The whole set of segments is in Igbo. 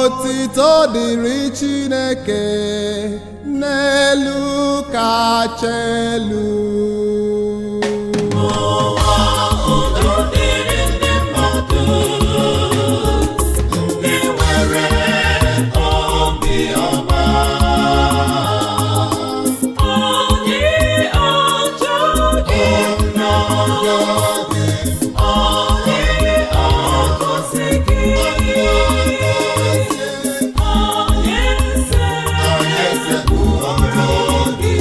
Otito dịrị Chineke n'elu kacha elu. N'ụwa udo dịrị ndị mmadụ, ndị nwere obi ọma. Anyị achọ gị, anyị agọzi gị, anyị esekpụrụ gị,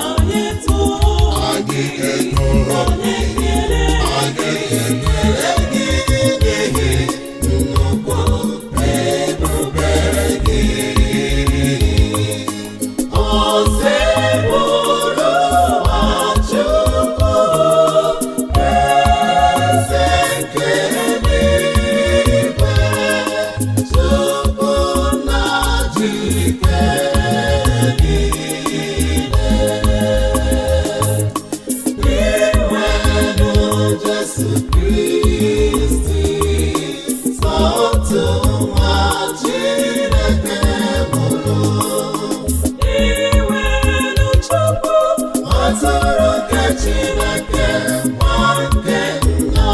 anyị too gị, anyị ekele gị n'ihi nnukwu ebube gị. Osebụrụ ụwa Chukwu, eze nke eluigwe, Chukwu na jike niile. Inwenu Jesu Kristi, sọ otu nwa Chineke mụrụ. Iwelu Chukwu, atụrụ nke Chineke, nwa nke nna,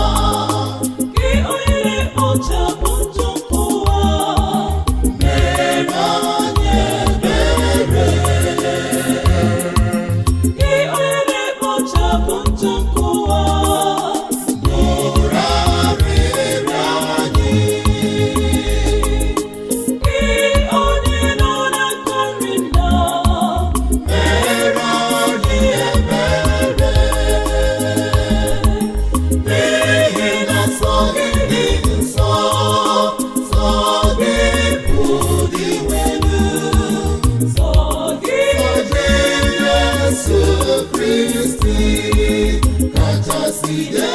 gị onye na-ekpochapụ njọ nke ụwa, mere anyị ebere. Gị onye na-ekpochapụ njọ nke ụwa, nụrụ arịrịọ anyị. Gị onye nọ n'aka nri nna, mere anyị ebere. N'ihi na nsọ gị dị nsọ, nsọ gị bụ Dinwenu, nsọ gị dị Jesu Kristi, kachasị dị